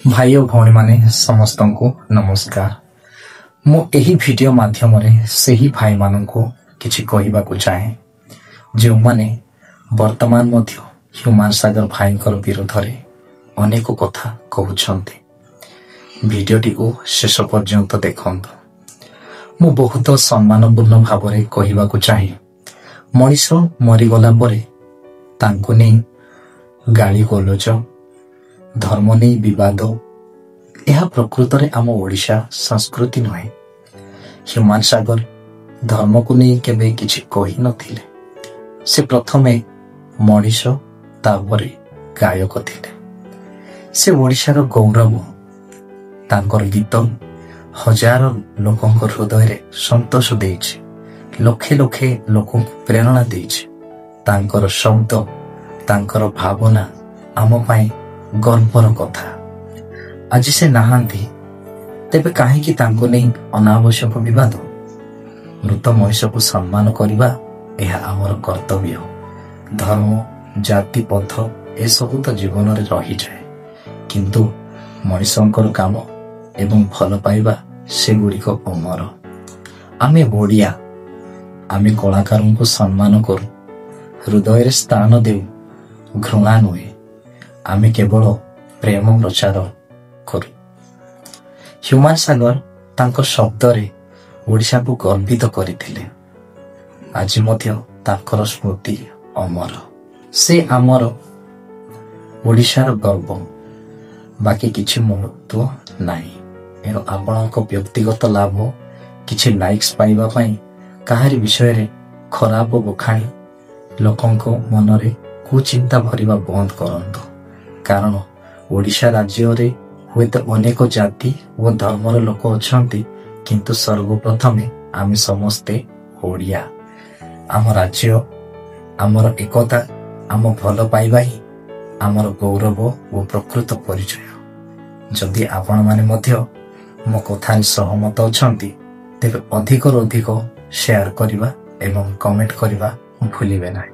ଭାଇ ଓ ଭଉଣୀମାନେ, ସମସ୍ତଙ୍କୁ ନମସ୍କାର। ମୁଁ ଏହି ଭିଡ଼ିଓ ମାଧ୍ୟମରେ ସେହି ଭାଇମାନଙ୍କୁ କିଛି କହିବାକୁ ଚାହେଁ, ଯେଉଁମାନେ ବର୍ତ୍ତମାନ ମଧ୍ୟ ହ୍ୟୁମାନ ସାଗର ଭାଇଙ୍କର ବିରୋଧରେ ଅନେକ କଥା କହୁଛନ୍ତି। ଭିଡ଼ିଓଟିକୁ ଶେଷ ପର୍ଯ୍ୟନ୍ତ ଦେଖନ୍ତୁ। ମୁଁ ବହୁତ ସମ୍ମାନପୂର୍ଣ୍ଣ ଭାବରେ କହିବାକୁ ଚାହେଁ, ମଣିଷ ମରିଗଲା ପରେ ତାଙ୍କୁ ନେଇ ଗାଳି ଗୋଲଜ, ଧର୍ମ ନେଇ ବିବାଦ, ଏହା ପ୍ରକୃତରେ ଆମ ଓଡ଼ିଶା ସଂସ୍କୃତି ନୁହେଁ। ହ୍ୟୁମାନ ସାଗର ଧର୍ମକୁ ନେଇ କେବେ କିଛି କହିନଥିଲେ। ସେ ପ୍ରଥମେ ମଣିଷ, ତାପରେ ଗାୟକ ଥିଲେ। ସେ ଓଡ଼ିଶାର ଗୌରବ। ତାଙ୍କର ଗୀତ ହଜାର ଲୋକଙ୍କ ହୃଦୟରେ ସନ୍ତୋଷ ଦେଇଛି, ଲକ୍ଷେ ଲକ୍ଷେ ଲୋକଙ୍କୁ ପ୍ରେରଣା ଦେଇଛି। ତାଙ୍କର ଶବ୍ଦ, ତାଙ୍କର ଭାବନା ଆମ ପାଇଁ ଗର୍ବର କଥା। ଆଜି ସେ ନାହାନ୍ତି, ତେବେ କାହିଁକି ତାଙ୍କୁ ନେଇ ଅନାବଶ୍ୟକ ବିବାଦ? ମୃତ ମଣିଷକୁ ସମ୍ମାନ କରିବା ଏହା ଆମର କର୍ତ୍ତବ୍ୟ। ଧର୍ମ, ଜାତି, ପଥ ଏସବୁ ତ ଜୀବନରେ ରହିଯାଏ, କିନ୍ତୁ ମଣିଷଙ୍କର କାମ ଏବଂ ଭଲ ପାଇବା ସେଗୁଡ଼ିକ ଅମର। ଆମେ ଓଡ଼ିଆ, ଆମେ କଳାକାରଙ୍କୁ ସମ୍ମାନ କରୁ, ହୃଦୟରେ ସ୍ଥାନ ଦେଉ, ଘୃଣା ନୁହେଁ। ଆମେ କେବଳ ପ୍ରେମ ପ୍ରଚାର କରୁ। ହ୍ୟୁମାନ ସାଗର ତାଙ୍କ ଶବ୍ଦରେ ଓଡ଼ିଶାକୁ ଗର୍ବିତ କରିଥିଲେ। ଆଜି ମଧ୍ୟ ତାଙ୍କର ସ୍ମୃତି ଅମର। ସେ ଆମର ଓଡ଼ିଶାର ଗର୍ବ, ବାକି କିଛି ମହତ୍ଵ ନାହିଁ। ଏଣୁ ଆପଣଙ୍କ ବ୍ୟକ୍ତିଗତ ଲାଭ, କିଛି ଲାଇକ୍ସ ପାଇବା ପାଇଁ କାହାରି ବିଷୟରେ ଖରାପ ବଖାଣି ଲୋକଙ୍କ ମନରେ କୁଚିନ୍ତା ଭରିବା ବନ୍ଦ କରନ୍ତୁ। କାରଣ ଓଡ଼ିଶା ରାଜ୍ୟରେ ହୁଏତ ଅନେକ ଜାତି ଓ ଧର୍ମର ଲୋକ ଅଛନ୍ତି, କିନ୍ତୁ ସର୍ବପ୍ରଥମେ ଆମେ ସମସ୍ତେ ଓଡ଼ିଆ। ଆମ ରାଜ୍ୟ, ଆମର ଏକତା, ଆମ ଭଲ ପାଇବା ହିଁ ଆମର ଗୌରବ ଓ ପ୍ରକୃତ ପରିଚୟ। ଯଦି ଆପଣମାନେ ମଧ୍ୟ ମୋ କଥାରେ ସହମତ ଅଛନ୍ତି, ତେବେ ଅଧିକରୁ ଅଧିକ ସେୟାର କରିବା ଏବଂ କମେଣ୍ଟ କରିବା ଭୁଲିବେ ନାହିଁ।